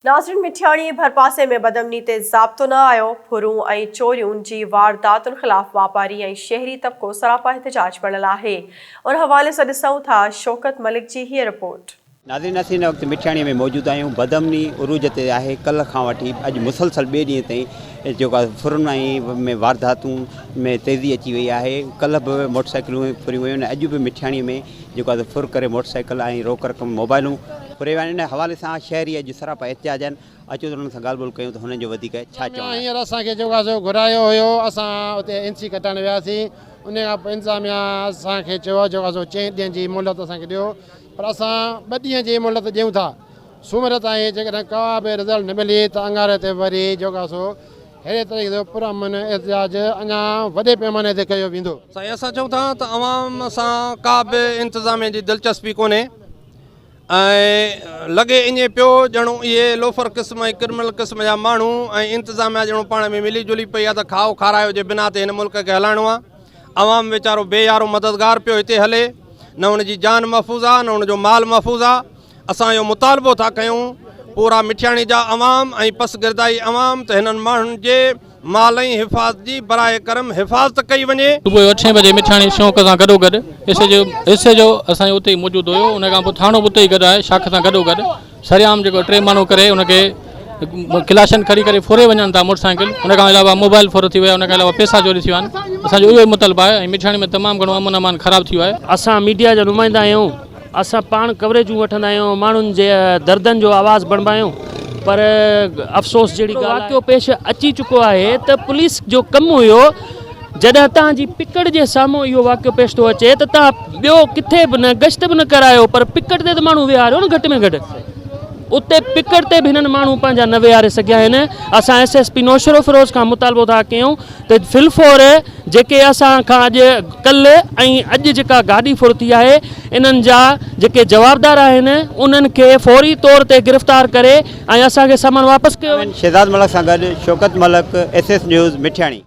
ناظرين مٺياڻي ڀرپاسي ۾ بدامني تي ضابطو نه آيو، ڦرون ۽ چوريون جي وارداتن خلاف واپاري ۽ شهري طبقو سراپا احتجاج بڻيل آهي، ان حوالي سان ڏسون ٿا شوڪت ملڪ جي هيء رپورٽ. ناظرين اسين هن وقت مٺياڻي ۾ موجود آهيون بدامني عروج تي آهي ڪلهه کان وٺي اڄ مسلسل ٻئي ڏينهن تائين جيڪو آهي ڦرن ۽ ۾ وارداتون ۾ تيزي اچي وئي آهي ڪلهه به موٽر سائيڪلون ڦريون ويون آهن اڄ به مٺياڻي ۾ جيڪو آهي ڦر ڪري موٽر سائيڪل ۽ روڪ رقم موبائلون ڦري ويا آهن ان حوالي سان شهري اڄ سراپا احتجاج آهن اچو ته انهن سان ڳالهه ٻولهه ڪيون ته هنن جو وڌيڪ ڇا چوڻ آهي. هينئر اسان کي جيڪو آهي سو گهرايو هيو اسان اتي اين سي ڪٽائڻ وياسين ان کان پوء انتظاميا اسان کي چيو جيڪو آهي سو چئن ڏينهن جي مهلت اسان کي ڏيو پر اسان ٻه ڏينهن جي مهلت ڏيون ٿا سومر تائين جيڪڏهن ڪا به رزلٽ نه ملي ته اڱاري تي وري جيڪو آهي سو اهڙي طريقي جو پرامن احتجاج اڃا وڏي پيماني تي ڪيو ويندو. سائين اسان چئون ٿا ته عوام سان ڪا به انتظاميه جي دلچسپي ڪونهي ۽ لڳي ائين پيو ڄڻ اهي لوفر قسم ۽ ڪرمنل قسم جا ماڻهو ۽ انتظاميه ڄڻو پاڻ ۾ ملي جلي پئي آهي ته کائو کارايو جي بنا تي هن ملڪ کي هلائڻو آهي عوام ويچارو بي يارو مددگار پيو هتي هلي نه ان جي جان محفوظ آهي نه ان جو مال محفوظ آهي اسان اهو مطالبو ٿا ڪيون پورا مٺياڻي جا عوام ۽ پسگردائي عوام ته هنن ماڻهن جي مال ۽ حفاظت جي براء ڪرم حفاظت ڪئي وڃي. صبح جو اٺين بجي مٺياڻي شونق سان گڏو گڏ S H O S H O اسان جو اتي ئي موجود هيو ان کان پوء ٿاڻو به اتي ئي گڏ آهي شاخ سان گڏو گڏ سرعام جيڪو ٽي ماڻهو ڪري ان کي ڪلاشن کڻي ڪري ڦري وڃن ٿا موٽر سائيڪل ان کان علاوه موبائل ڦر ٿي ويا ان کان علاوه پيسا چوري ٿي ويا آهن اسان جو اهو ئي مطالبو آهي ۽ مٺياڻي ۾ تمام گهڻو امن امان خراب ٿي ويو آهي. اسان ميڊيا جا نمائندا آهيون اسان پاڻ ڪوريجون وٺندا آهيون ماڻهن جي دردن جو آواز بڻبا آهيون پر افسوس جهڙي ڳالهه واقعو پيش اچي چڪو آهي ته پوليس جو ڪم هيو جڏهن توهان جي پڪڙ جي سامهون اهو واقعو پيش ٿو اچي ته توهان ٻيو ڪٿي به نه گشت به نه ڪرايو پر پڪڙ تي ته ماڻهو ويهاريو نه گهٽ ۾ گهٽ اتي پڪڙ تي به هنن ماڻهو پنهنجا نه ويهاري سگهيا آهن اسان ايس ايس پي نوشهروفيروز کان مطالبو ٿا ڪيون ته في الفور جيڪي اسان کان اڄ ڪلهه ۽ اڄ جيڪا گاڏي ڦر ٿي آهي انهن جا جيڪي جوابدار آهن انهن کي فوري طور تي گرفتار ڪري ۽ اسان کي سامان واپس ڪيو وڃي. شهزاد ملڪ سان گڏ Shaukat Malik, S S news, Mithiani.